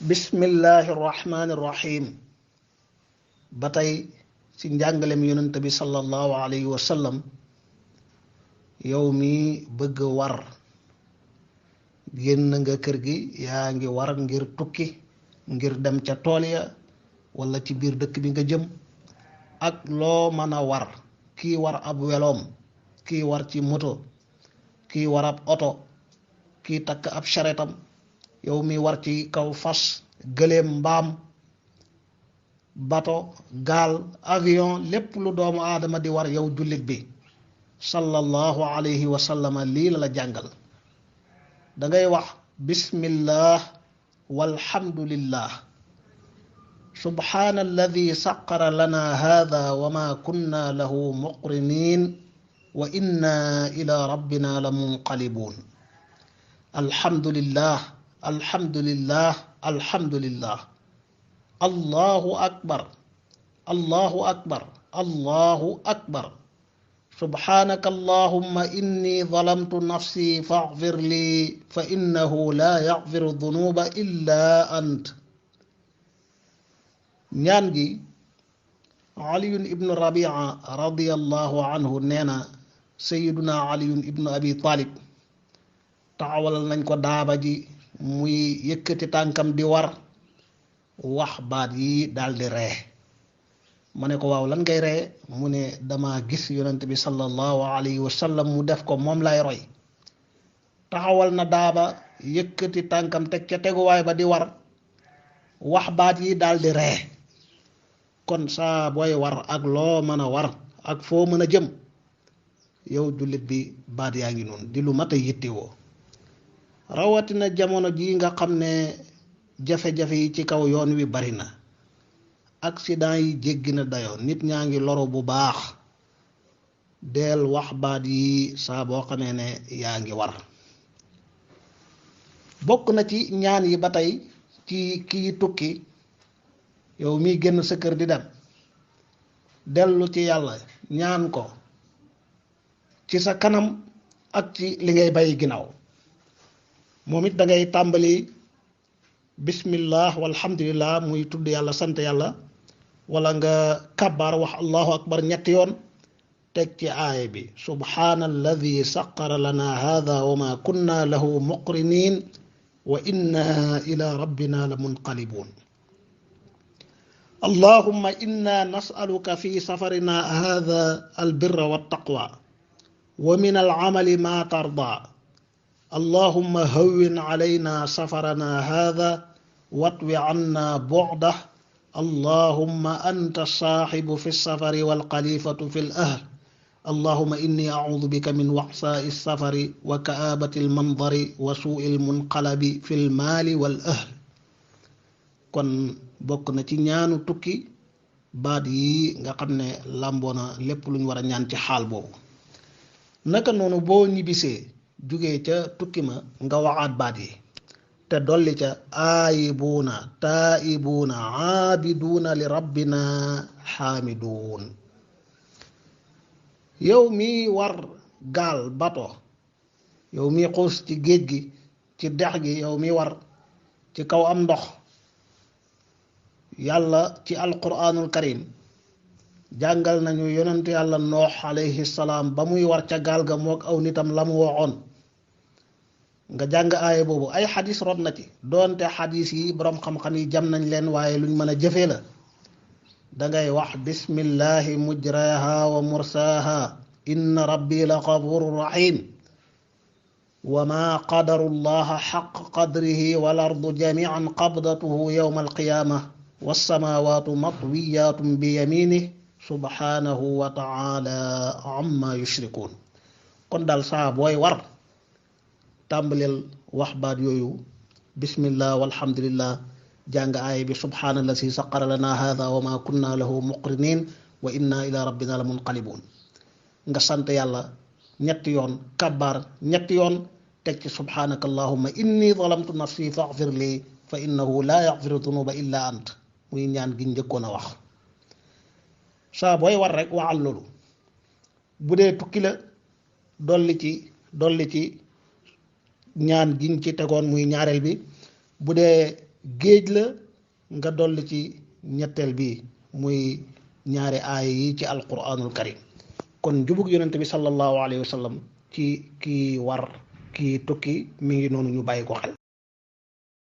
bismillahi rahmaani rahim ba tey ci njàngalem yonent bi sallallahu alayhi wa sallam yow mi bëgg war génn nga kër gi yaa ngi war ngir tukki ngir dem ca tool ya wala ci biir dëkk bi nga jëm ak loo mën a war kii war ab weloom kii war ci moto kii war ab oto kii takk ab charrettam yow mi war ci kaw fas gëléem mbaam bato gaal avion lépp lu doomu aadama di war yow jullit bi sallallahu alayhi wa sallama lii la jàngal dangay wax bismillah walhamdulillah subhana alladi saqara lana hada wa ma kunna lahu muqrinin wa inna ila rabbina la munqalibun alhamdulillah alhamdulillah alhamdulillah allahu akbar allahu akbar allahu akbar subhanaka allahumma inni zalamtu nafsi faghfir li fa innahu la yaghfiru dhunuba illa ant. ñaan gi aliyun ibnu rabia radiyallahu anhu nee na sayiduna aliyun ibnu abi talib taxawalal nañ ko daaba ji muy yëkkati tànkam di war wax baat yi daldi ree ma ne ko waaw lan ngay ree mu ne dama gis yonent bi sallallahu alayhi wa sallam mu def ko moom lay roy taxawal na daaba yëkkati tànkam teg ca teguwaay ba di war wax baat yi daldi ree kon saa booy war ak loo mën a war ak foo mën a jëm yow jullit bi baat yaa ngi noonu di lu mat a yittewoo rawatina jamono ji nga xam ne jafe-jafe yi ci kaw yoon wi bari na accident yi jéggi na dayoo nit ñaa ngi loro bu baax del wax baat yi saa boo xamee ne yaa ngi war bokk na ci ñaan yi ba tey ci kii tukki yow miy génn sa kër di dem dellu ci yàlla ñaan ko ci sa kanam ak ci li ngay bàyyi ginnaaw moom it dangay tàmbali bismillah walhamdulillah muy tudd yàlla sant yàlla wala nga kabbar wax allahu akbar ñetti yoon teg ci aaya bi subhaana alladi saqara lana hada wa ma kunna lahu muqrinin wa inna ila rabbina la munqalibun allahumma inna nasaluka fi safarina hada albirra waltaqwa wa min alcamali ma tarda اللهم هون علينا سفرنا هذا واطو عنا بعده اللهم أنت الصاحب في السفر والخليفة في الأهل اللهم إني أعوذ بك من وعثاء السفر وكآبة المنظر وسوء المنقلب في المال والأهل kon bokk na ci ñaanu tukki baat yi nga xam ne làmboona lépp lu ñu war a ñaan ci xaal boobu naka noonu boo ñibbisee jugee ca tukki ma nga waxaat baat yi te dolli ca aayibuuna taa'ibuuna aabiduuna li rabbina xaamiduun yow mi war gaal bato yow mi xuus ci géej gi ci dex gi yow mi war ci kaw am ndox yàlla ci alquraanul karim jàngal nañu yonent yàlla noox alayhi salaam ba muy war ca gaal ga mook aw nitam la mu waxoon nga jàng aaya boobu ay xadis rot na ci doonte xadis yi boroom xam-xam yi jam nañ leen waaye luñ mën a jëfee la dangay wax bismillahi mujraha wa mursaha inna rabbi la gafurur rahim wa ma qadaru llaha xaq qadrihi wal ardu jamian qabdatuhu yawma alqiyamah wassamawatu matwiyatum bi yaminih subhanahu wa ta'ala amma yushrikun kon daal saa booy war tàmbaleel wax baat yooyu bismillah walhamdulillah jàng aaya bi subhaanallazi saqara lana hada wa ma kunna lahu muqrinin wa inna ila rabbina la munqalibun nga sant yàlla ñetti yoon kabbar ñetti yoon teg ci subhanaka allahumma inni zalamtu nafsi faghfir li fa innahu la yaghfiru dhunuba illa ant muy ñaan gi njëkkoon a wax saa booy war rek waxal loolu bu dee tukki la dolli ci ñaan giñ ci tegoon muy ñaareel bi bu dee géej la nga dolli ci ñetteel bi muy ñaari aaya yi ci alquranul karim kon njubug yonente bi sallallahu alayhi wa sallam ci kii war kii tukki mi ngi noonu ñu bàyyi ko xel